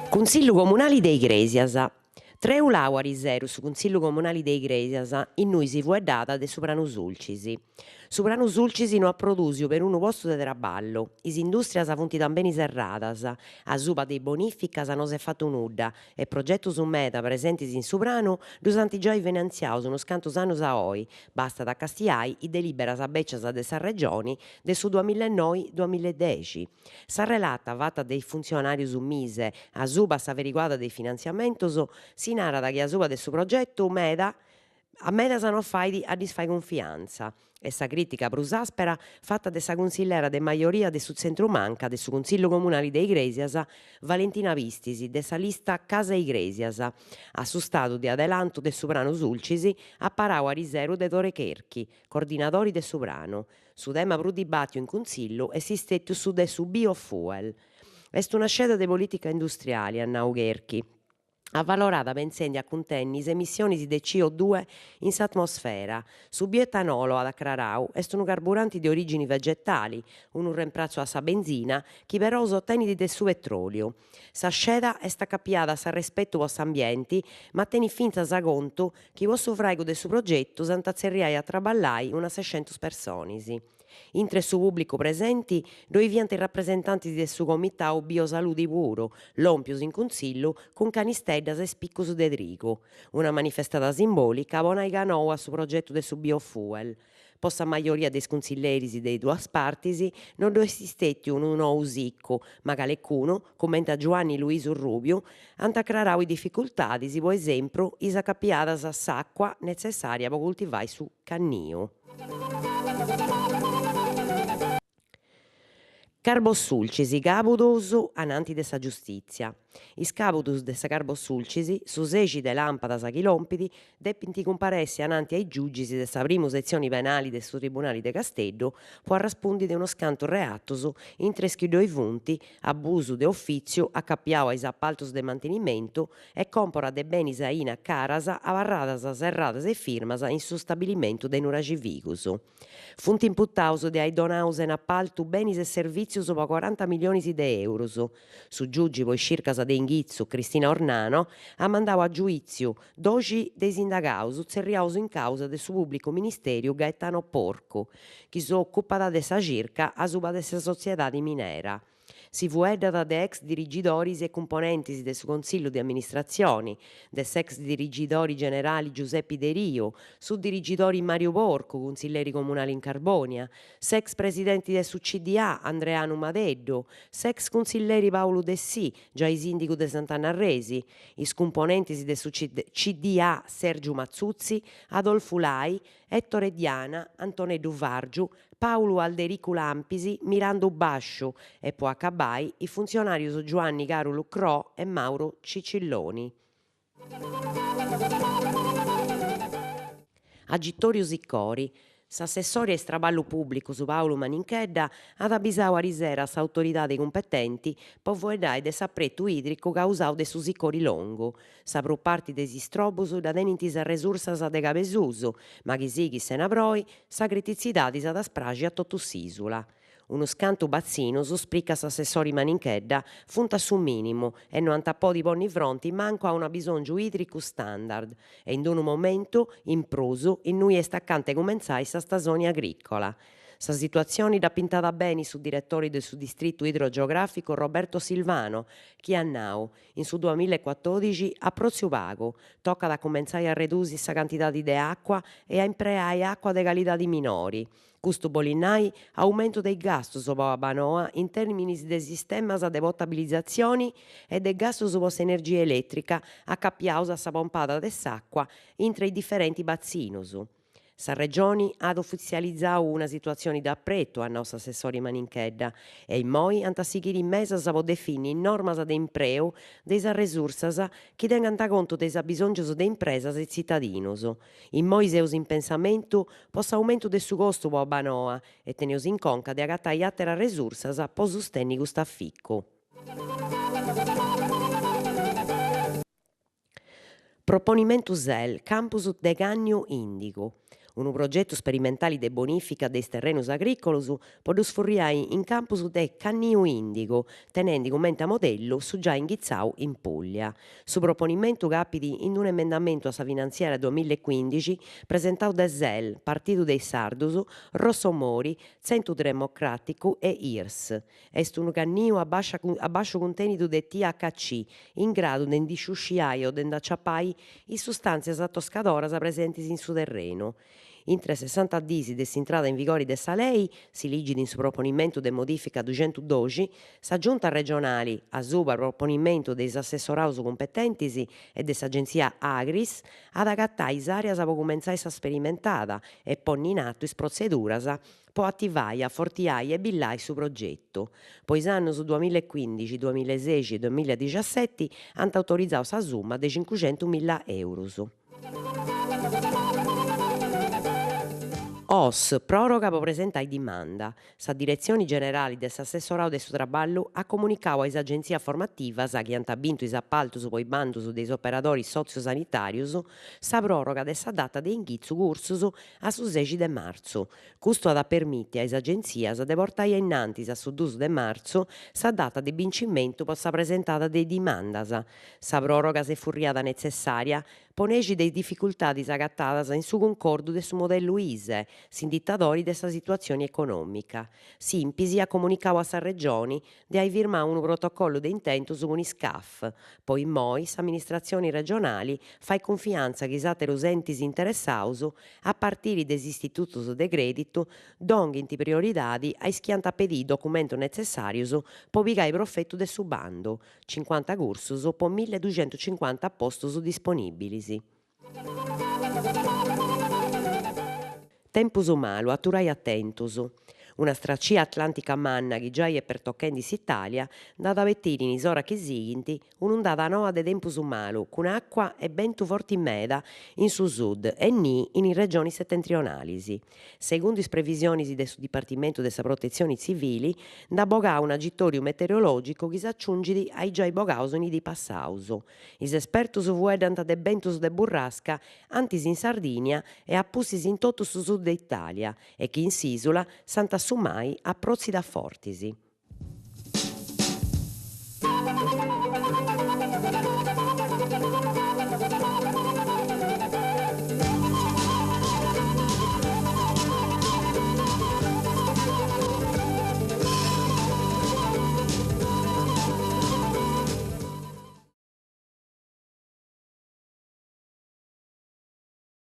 Cunsillu Comunali de Igrèsias. Treulau ariseru su Cunsillu Comunali de Igrèsias innui si fueddàt de su Pranu Sulcis. Su Pranu Sulcis no at prodùsiu perunu postu de traballu, is indùstrias funt tambeni serradas, asuba de is bonìficas no s'est fatu nudda e progetus meda presentis in su pranu ddus ant giai finantziaus unus cantus annus a oi, bastat a castiai is delìberas bècias de sa Regioni de su duamilla e noi duamilla e dexi. Sa relata fata de is funtzionàrius Mise asuba a s'averiguada de is finantziamentus si narat chi asuba de su progetu meda A medas no fait a ddis fai cunfiantza, est sa crìtica prus àspera fata de sa cunsillera de majoria de su tzentru-manca de su Cunsillu Comunali de Igrèsias, Valentina Pistis, de sa lista Casa Igrèsias, a su stadu de adelantu de su Pranu Sulcis aparau ariseru de Tore Cherchi, coordinadori de su pranu. Su tema prus dibàtiu in Cunsillu est stètiu su de su biofuel. Est una sceda de polìtica industriali, at nau Cherchi. avalorada pentzendi a cuntenni is emissionis de CO due in s'atmosfera. Su bioetanolo, at acrarau, est unu carburanti de orìgini vegetali, unu rempratzu a sa benzina, chi però s'otenit de su petròliu. Sa sceda est acapiada a s'arrespetu po s'ambienti, ma tenit fintzas a contu chi po su fràigu de su progetu s'ant a tzerriai a traballai unas sescentus personis. Intre su pùblicu presenti ddoi fiant is rapresentantis de su Comitau Biosaludi puru, lòmpius in cunsillu cun canisteddas e spicus de trigu. Una manifestada simbòlica po nai ca nou a su progetu de su biofuel. Po sa majoria de is cunsilleris de is duas partis no ddu est stètiu unu nou sicu, ma calecunu, cumenti a Giuanni Luisu Rubiu, ant acrarau is dificultadis, po esempru is acapiadas a s'àcua netzessària po cultivai su canniu. Carbosulcis, càbudos ananti de sa giustìtzia. Is càbudos de sa Carbosulcis, su sexi de làmpadas chi lompit, depint cumparessi ananti a is giugis de sa primu setzioni penali de su Tribunali de Casteddu po arraspundi de unos cantus reatus intre is chi ddoi funt abusu de ofìtziu acapiau a is apaltus de mantenimentu e còmpora de benis e ainas caras abarradas serradas e firmas in su stabilimentu de Nuraxi Figus. Funt imputaus de ai donau sena apaltu benis e servìtzius po coranta milionis de eurus. Su giugi po is circas de inghitzu, Cristina Ornano, at mandau a giuìtziu doxi de is indagaus tzerriaus in càusa de su pùblicu ministèriu Gaetano Porcu, chi s'òcupat de sa circa asuba de sa sotziedadi minera. Si fueddat de ex dirigidoris e cumponentis de su Consillu de Amministratzioni, de s'ex dirigidori generali Giuseppi Deriu, su dirigidori Mariu Porcu, cunsilleri comunali in Carbònia, s'ex presidenti de su CDA Andreanu Madeddu, s'ex cunsilleri Paulu Dessì, giai sìndigu de Sant'Anna Arresi, is cumponentis de su CDA Sergiu Matzutzi, Adolfu Lai, Ettore Diana, Antoneddu Vargiu, Pàulu Aldericu Lampis, Mirandu Basciu e, po acabai, is funtzionàrius Giuanni Càrulu Cro e Mauru Cicilloni. Agitòriu Siccori. S'assessori a is Traballus Pùblicus Pàulu Maninchedda at abisau arisera a s'autoridadi cumpetenti po fueddai de s'apretu ìdricu causau de su sicori longu. Sa prus parti de is istrobus dda tenint is arresursas de Cabesusu, ma chi sighit sena proi, sa crititzidadi s'at a spraxi a totu s'ìsula. Unus cantu batzinus, spricat s'assessori Maninchedda, funt a su mìnimu e no ant a podi ponni fronti mancu a un'abisòngiu ìdricu standard e in unu momentu, in prus, innui est acanta 'e cumentzai sa stasoni agrìcola. Sa situatzioni dd'at pintada beni su diretori de su Distritu Idrogeogràficu Roberto Silvano, chi at nau, In su duamillaecuatòdixi at pròtziu pagu, tocat a cumentzai a redusi sa cantidadi de àcua e a impreai àcua de calidadi minori. Custu bolit nai aumentu de is gastus po Abbanoa in tèrminis de sistemas de potabilizatzioni e de gastus po s'energia elètrica acapiaus a sa pompada de s'àcua intre is diferentis batzinus. Sa Regioni at ufitzializau una situatzioni de apretu, at nau s'assessori Maninchedda, e immoi ant a sighiri mesas po defini normas de impreu de is arresursas chi tengant contu de is abisòngios de impresas e tzitadinus. Immoi seus in pensamentu po s'aumentu de su costu po Abbanoa e teneus in conca de agatai àteras resursas po sustenni custu aficu. Proponimentu Sel, campus de cànniu ìndigu. Unu progetu sperimentali de bonìfica de is terrenus agrìcolus po ddus furriai in campus de canniu ìndigu, tenendi cumenti a modellu su giai inghitzau in Pùllia. Su proponimentu capit in un'emendamentu a sa Finantziària duamilla e cuindixi presentau de Sel, Partidu de is Sardus, Rossomori, Tzentru Democràticu e Irs. Est unu canniu a bàsciu cuntènidu de THC, in gradu de ndi sciusciai o de nd'aciapai is sustàntzias atoscadoras presentis in su terrenu. Intre sessanta diis de s'intrada in vigori de sa lei, si ligit in su proponimentu de modìfica duxentudoxi, sa Giunta regionali, asuba proponimentu de is assessoraus cumpetentis e de s'Agentzia Agris, at a agatai is àreas po cumentzai sa sperimentada e ponni in atu is protzeduras po ativai, afortiai e billai su progetu. Po is annus duamillaecuindixi, duamillaesexi e duamilladixiaseti ant autorizau sa summa de cincuxentumilla eurus. Oss, pròroga po presentai dimanda. Sa Diretzioni Generali de s'Assessorau de su Traballu at comunicau a is agentzias formativas chi ant bintu is apaltus po is bandus de is operadoris sotziu-sanitàrius sa pròroga de sa data de inghitzu cursus a su sexi de martzu. Custu at a permiti a is agentzias de portai a innantis a su dus de martzu sa data de bincimentu po sa presentada de is dimandas. Sa pròroga s'est furriada netzessària po nexi de is dificultadis agatadas in su cuncordu de su modellu ISEE, s'inditadori de sa situatzioni econòmica. S'Inps at comunicau a sa Regioni de ai firmau unu protocollu de intentus cun is CAF. Po immoi s'amministratzioni regionali fait cunfiantza chi is àterus entis interessaus, a partiri de is istitutus de crèditu, donghint prioridadi a is chi ant a pediri is documentus netzessàrius po pigai profetu de su bandu, cincuanta cursus po milleduxentucincuanta postus disponìbilis. Tempus malu, aturai atentus. Una stracia atlàntica manna chi giai est pertochendi s'Itàlia nd'at a betiri in is oras chi sighint un'undada noa de tempus malu cun àcua e bentu forti meda in su sud e nii in is regionis setentrionalis. Segundu is previsionis de su Dipartimentu de sa Protetzioni Tzivili, nd'at bogau un'agitòriu meteorològicu chi s'aciungit a is giai bogaus in is diis passaus. Is espertus fueddant de bentus de burrasca antis in Sardìnia e a pustis in totu su sud de Itàlia e chi in s'ìsula s'ant a sumai a protzidas fortis.